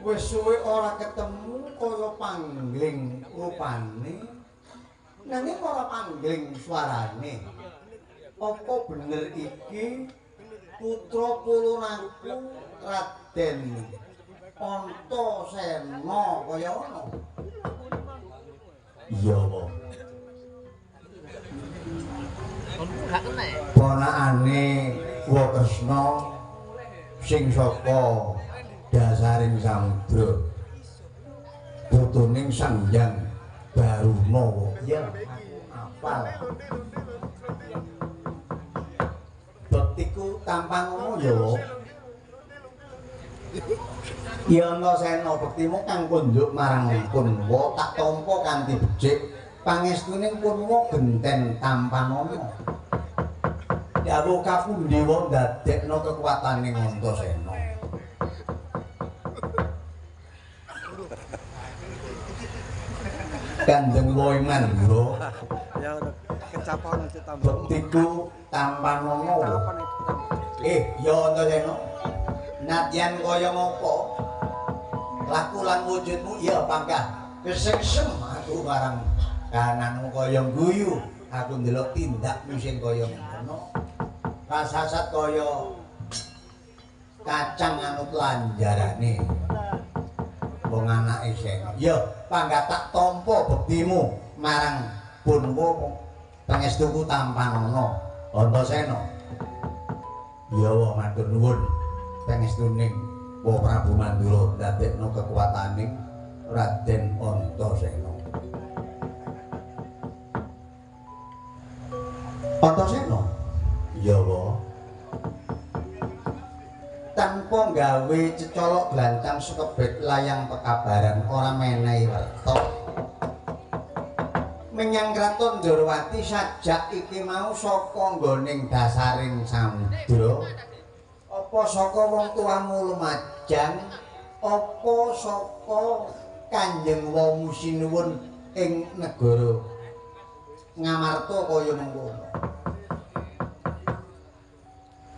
Wis suwe ora ketemu kaya panggling rupane. Nanging ora panggling suarane. Apa bener iki putra pulunanku Raden Antasena kaya ngono? Iya, Pak. Ponakane Wa Kresna sing saka dasaring samudra putuning Sang Hyang Baruna. Iya, aku apal. Bektiku tampan ngono ya, Wa. Ya Antasena, bektimu kang konduk marang Punwa tak tampa kanthi becik. Pangestuning Punwa genten tampanana. Dawuh Kapundewa ndadekno kekuwatane Antasena. Kanjeng Wae Mandura. Ya kecapan aja tambah. Bektiku tampanana. Ya Antasena. Nadyan kaya ngopo? Laku lan wujudmu ya panggah kesengsem aku marang kananmu kaya guyu. Aku ndelok tindakmu sing kaya ngono. Kasasat kaya kacang anut lanjarane. Wong anake Sena. Ya, panggah tak tampa bektimu marang Punwa pangestuku tampanana Antasena. Ya wa matur nuwun pangestuning Wa Prabu Mandura ndadekno kekuwataning Raden Antasena. Antasena? Ya wa. Tanpa gawe cecolok blancang sekebet layang pekabaran ora menehi werta. Menyang kraton Ndorowati sajak iki mau saka nggoning dasaring samudra. Apa saka wong tuamu Lumajang? Apa saka Kanjeng Wamu Sinuwun ing negara Ngamarta kaya mengkono?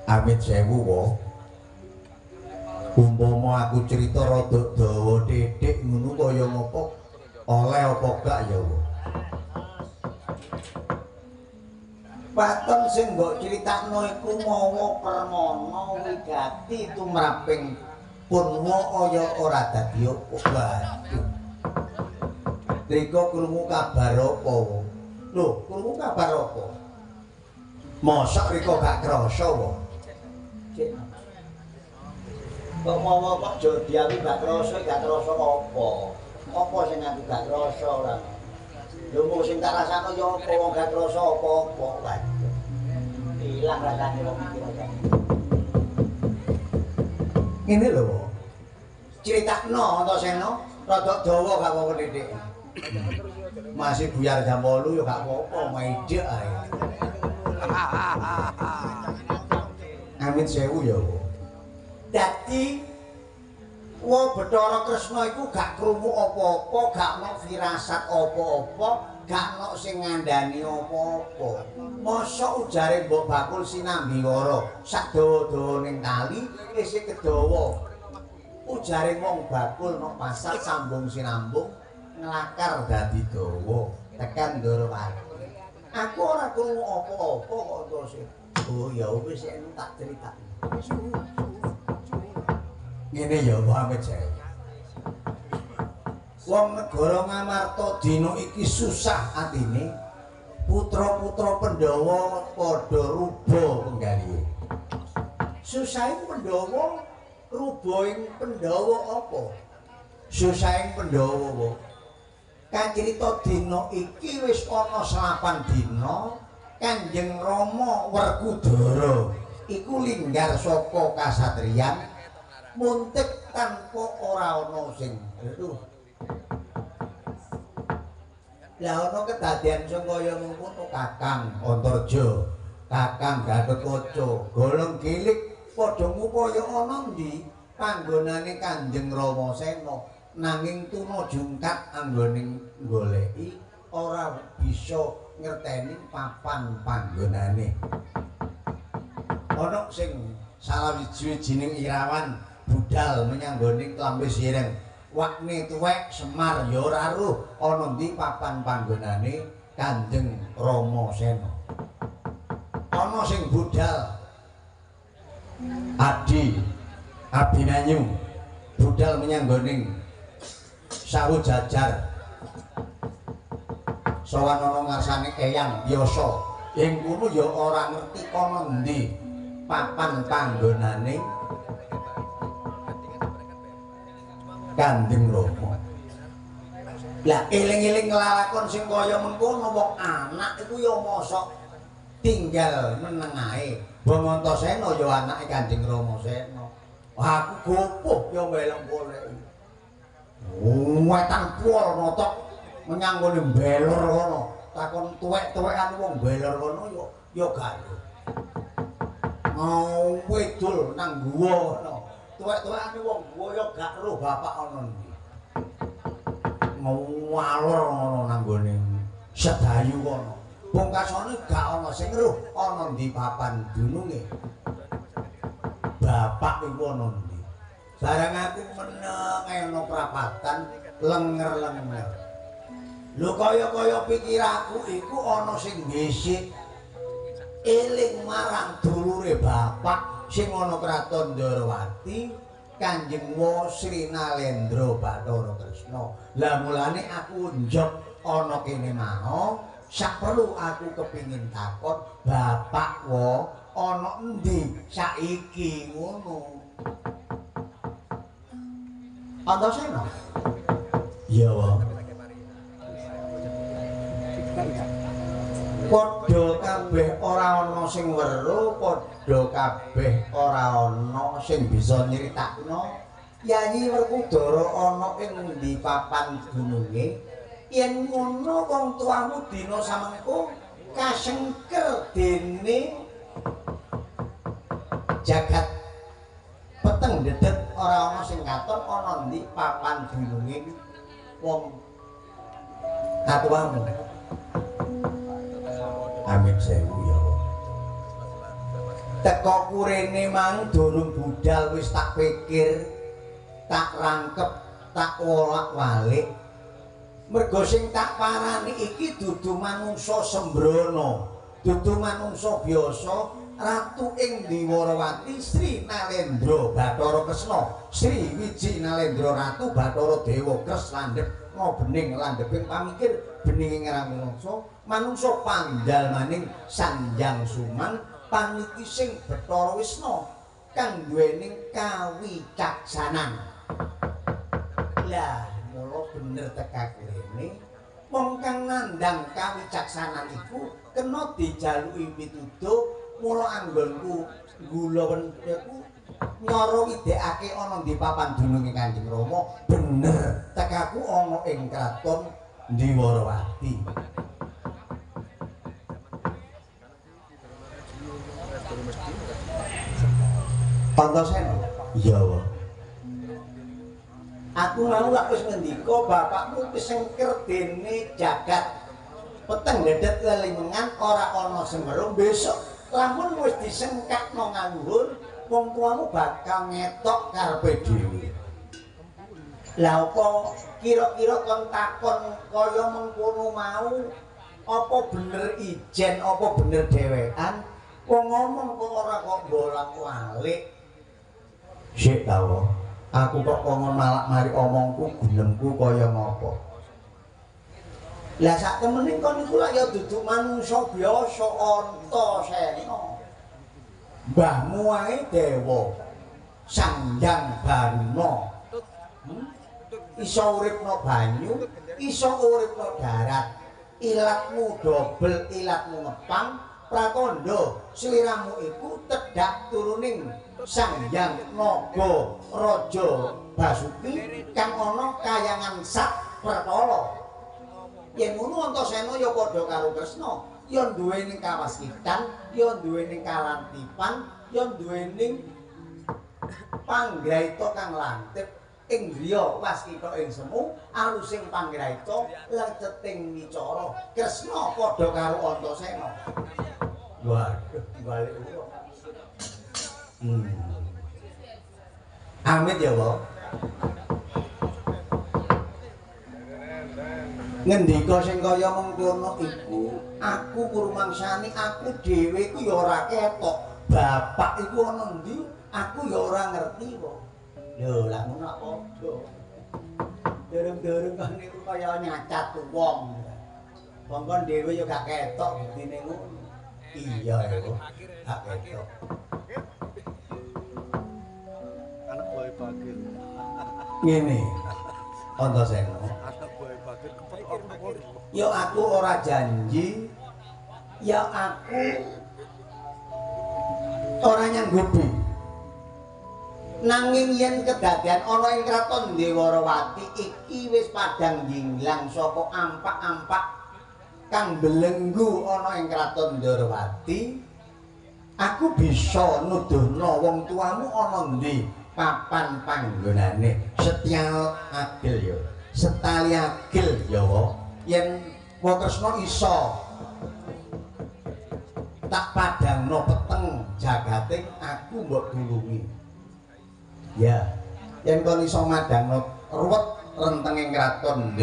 Amit sewu wa. Umpama aku cerita rada dawa titik ngono kaya ngopo oleh apa gak ya wa? Waton sing mbok critakno iku mawa permana wigati tumraping Punwa kaya ora dadi apa. Waduh. Rika krungu kabar apa? Lho, krungu kabar apa? Mosok Rika gak krasa wa? Cek. Kok mawa kok jodi aku gak krasa, gak krasa apa? Apa sing aku gak krasa ora? Lho mung sing tak rasakno ya apa wong gak krasa apa-apa. Waduh. Ilang rasane wong iki rasane. Ngene lho, Pak. Critakno Antasena rada dawa gak apa-apa titik. Masih buyar jam 8 ya gak apa-apa, maidek ae. Amit sewu ya, Pak. Dadi Wa Bathara Kresna iku gak krungu apa-apa, gak ono firasat apa-apa, gak ono sing ngandhani apa-apa. Mosok ujare mbok bakul sinambi wara sak dawa-dawa ning kali isih kedawa. Ujare wong bakul nok pasar sambung sinambung nglakar dadi dawa tekan Ndorowati. Aku ora krungu apa-apa kok terus. Oh ya wis tak critakno. Ngene ya Muhammad Jaya. Wong negara Ngamarta dina iki susah atine. Putra-putra Pandhawa padha ruba penggalihe. Susahing Pandhawa ruba ing Pandhawa apa? Susahing Pandhawa apa? Kacrita dina iki wis ana 8 dina Kanjeng Rama Werkudara iku linggar saka kasatriyan muntik tanpa ora ana sing eruh. Lah ana kedadean sing kaya mengkono Kakang Antarja, Kakang Gatotkaca, Golong Gilik padha ngupaya ana ndi panggonane Kanjeng Rama Sena nanging tuna jungkat anggone goleki ora bisa ngerteni papan panggonane. Ana sing salah siji-wijining Irawan budal menyang nggone Klambis Ireng. Wakne tuwek Semar ya ora ruh ana ndi papan panggonane Kanjeng Rama Sena. Ana sing budal Adi Abinanyu budal menyang nggone Sawu Jajar. Sowan ana ngarsane Eyang Yasa. Ing kono ya ora ngerti ana endi papan panggonane Kanjeng Rama. Lah eling-eling nglakon sing kaya mengkono wong anak iku ya mosok tinggal meneng ae. Wong Antasena ya anake Kanjeng Rama Sena. Aku gopoh ya melok golek. Wetan pol notok menyang nggone belor kono. Takon tuwek-tuwekan wong belor kono ya ya gak. Ngawedul nang guwa kono. Tuwek-tuwekane wong guwa ya gak roh bapak ana ndi. Ngawalor ngono nang nggone Sedayu kono. Pungkasane gak ana sing roh ana ndi papan dununge. Bapak iku ana ndi. Barang aku meneng ana prapatan lenger-lenger. Lho kaya-kaya pikiraku iku ana sing ngisik eling marang dulure bapak sing ana kraton Ndorowati Kanjeng Sri Nalendra Bathara Kresna. Lah mulane aku njog ana kene mau sak perlu aku kepingin takon bapak wo ana endi saiki ngono. Antasena? Iya wa. Padha kabeh ora ana sing weruh, padha kabeh ora ana sing bisa nyritakno. Yayi Werkudara ana ing endi papan gununge? Yen ngono wong tuamu dina samengko kasengker dene jagat peteng dedet ora ana sing katon ana endi papan gununge wong katuamu. Amin sewu ya Allah. Teko kurene mang durung budal wis tak pikir, tak rangkep, tak wolak-walik. Mergo sing tak parani iki dudu manungsa sembrono, dudu manungsa biasa, ratu ing Dwarawati Sri Nalendra Bathara Kresna, Sri Wiji Nalendra Ratu Bathara Dewa Kres landhep ngobening landheping pamikir beninge manungsa, manungsa pandal maning Sanjang Suman paniki sing Bathara Wisna kang duwening kawicaksanan. Lah mula bener teka rene wong kang nandhang kawicaksanan iku kena dijaluki pituduh. Mula anggonku gula wenteku nyara widekake ana ndi papan dununge Kanjeng Rama bener tekaku ana ing kraton Dwarawati. Antasena? Iya wa. Aku mau lak wis ngendika bapakmu kesengker dene jagat peteng dedet lelimengan ora ana sing weruh besok lamun wis disengkakno ngaluhur wong tuamu bakal ngetok karepe dhewe. Lah apa kira-kira kon takon kaya mengkono mau apa bener ijen apa bener dhewean wong ngomong kok ora kok bolak-balik. Sik ta aku kok kongon malak mari omongku gunemku kaya ngopo. Lah sak temene kon iku lak ya dudu manungsa biasa Antasena. Mbahmu wae dewa Sanjang Baruna. Iso uripno banyu, iso uripno darat. Ilatmu dobel, ilatmu ngepang, pratandha sliramu iku tedhak turuning Sanjang Naga Raja Basuki kang ana kayangan sak pertala. Yen ngono Antasena ya padha karo Kresna, ya duweni kawaskitan, ya duweni kalantipan, ya duweni panggraita kang lantip ing griya waskita ing semu, alusing panggraita leceting micara. Kresna padha karo Antasena. Waduh, balik kok. Amit ya, Pak. Ngendika sing kaya mengkono iku, aku kurmangsani aku dhewe iku ya ora ketok. Bapak iku ana endi? Aku ya ora ngerti kok. Lho, lha ngono padha. Durung-durung kon niku kaya nyacat wong. Wong kon dhewe ya gak ketok buktine ngono. Iya ya, gak ketok. Anak buah Bagir. Ngene. Antasena. Anak buah Bagir kepethuk. Ya aku ora janji. Ya aku ora nyanggupi. Nanging yen kedadean ana ing kraton Dewarawati iki wis padhang yinglang saka ampak-ampak kang belenggu ana ing kraton Dewarawati, aku bisa nuduhno wong tuamu ana endi papan panggonane. Setyal agil ya, setali agil ya yen Wakresna iso tak padhangno peteng jagate aku mbok tulungi. Ya, yen kon iso madhangno ruwet rentenging kraton